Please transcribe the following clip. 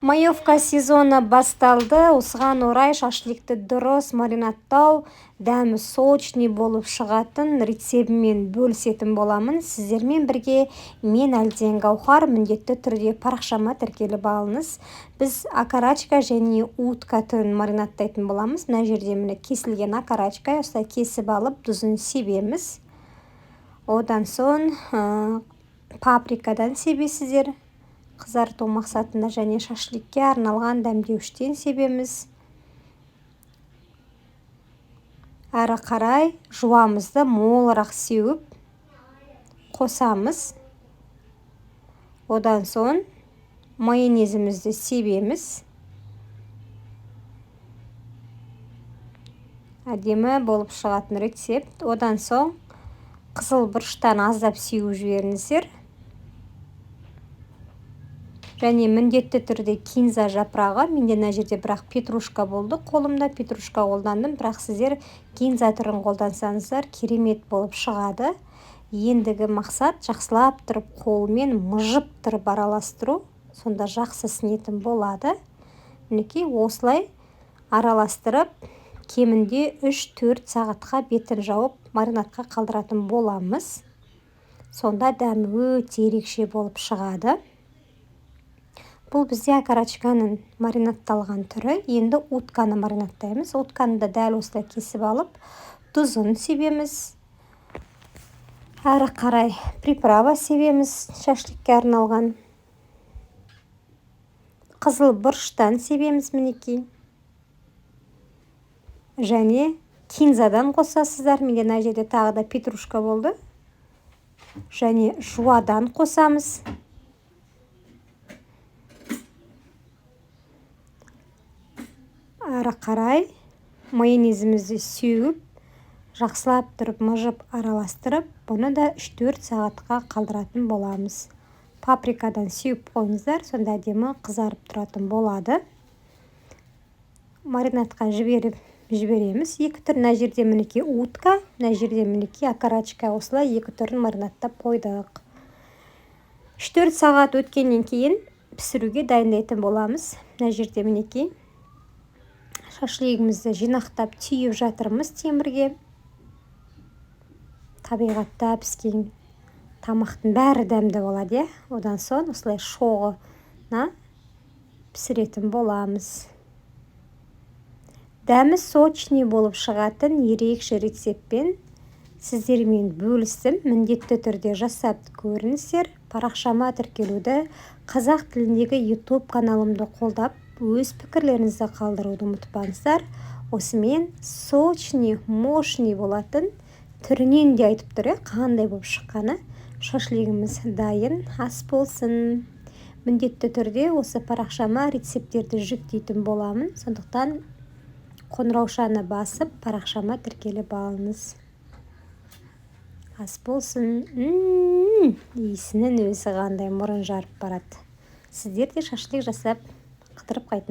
Маевка сезоны басталды. Осыған орай шашликті дұрыс маринадтау, дәмі сочный болып шығатын рецебімен бөлісетін боламын. Сіздермен бірге мен, Әлден Гауһар. Міндетті түрде парақшама тіркеліп алыңыз. Біз окорочка және утка түрін маринадтайтын боламыз. Мына жерде, міне, кесілген окорочка, осылай кесіп алып, тұзын себеміз. Одан соң паприкадан себесіздер қызарту мақсатында және шашликке арналған дәмдеуіштен себеміз. Әрі қарай жуамызды молырақ сеуіп қосамыз. Одан соң майонезімізді себеміз. Әдемі болып шығатын рецепт. Одан соң қызыл бұрыштан аздап сеуіп жіберіңіздер. Және міндетті түрде кинза жапырағы. Менде мына жерде бірақ петрушка болды қолымда, петрушка қолдандым, бірақ сіздер кинза түрін қолдансаңыздар, керемет болып шығады. Ендігі мақсат — жақсылап тұрып қолмен мыжып тұрып араластыру, сонда жақсы сіңетін болады. Мінекей, осылай араластырып, кемінде 3-4 сағатқа бетін жауып, маринадқа қалдыратын боламыз. Сонда дәмі өте ерекше болып шығады. Бұл бізде окорочканың маринадталған түрі. Енді утканы маринадтаймыз. Утканы да дәл осылай кесіп алып, тұзын себеміз. Әрі қарай приправа себеміз, шашликке арналған. Қызыл бұрыштан себеміз, мінекей. Және кинзадан қосасыздар. Менде мына жерде тағы да петрушка болды. Және жуадан қосамыз. Әрі қарай майонезімізді сеуіп, жақсылап тұрып мыжып араластырып, бұны да 3-4 сағатқа қалдыратын боламыз. Паприкадан сеуіп қойыңыздар, сонда әдемі қызарып тұратын болады. Маринадқа жіберіп жібереміз екі түр. Мына жерде, мінекей, утка, мына жерде, мінекей, окорочка. Осылай екі түрін маринадтап қойдық. 3-4 сағат өткеннен кейін пісіруге дайындайтын боламыз. Мына жерде, мінекей, шашлигімізді жинақтап, түйіп жатырмыз темірге. Табиғатта піскен тамақтың бәрі дәмді болады, иә. Одан соң осылай шоғына пісіретін боламыз. Дәмі сочный болып шығатын ерекше рецептпен сіздермен бөлістім. Міндетті түрде жасап көріңіздер. Парақшама тіркелуді, қазақ тіліндегі YouTube каналымды қолдап, өз пікірлеріңізді қалдыруды ұмытпаңыздар. Осымен сочный, мощный болатын, түрінен де айтып тұр, иә, қандай болып шыққаны. Шашлигіміз дайын, ас болсын! Міндетті түрде осы парақшама рецепттерді жүктейтін боламын, сондықтан қоңыраушаны басып, парақшама тіркеліп алыңыз. Ас болсын! Иісінің өзі қандай, мұрын жарып барады. Сіздер де шашлик жасап, қыдырып қайтыңыз.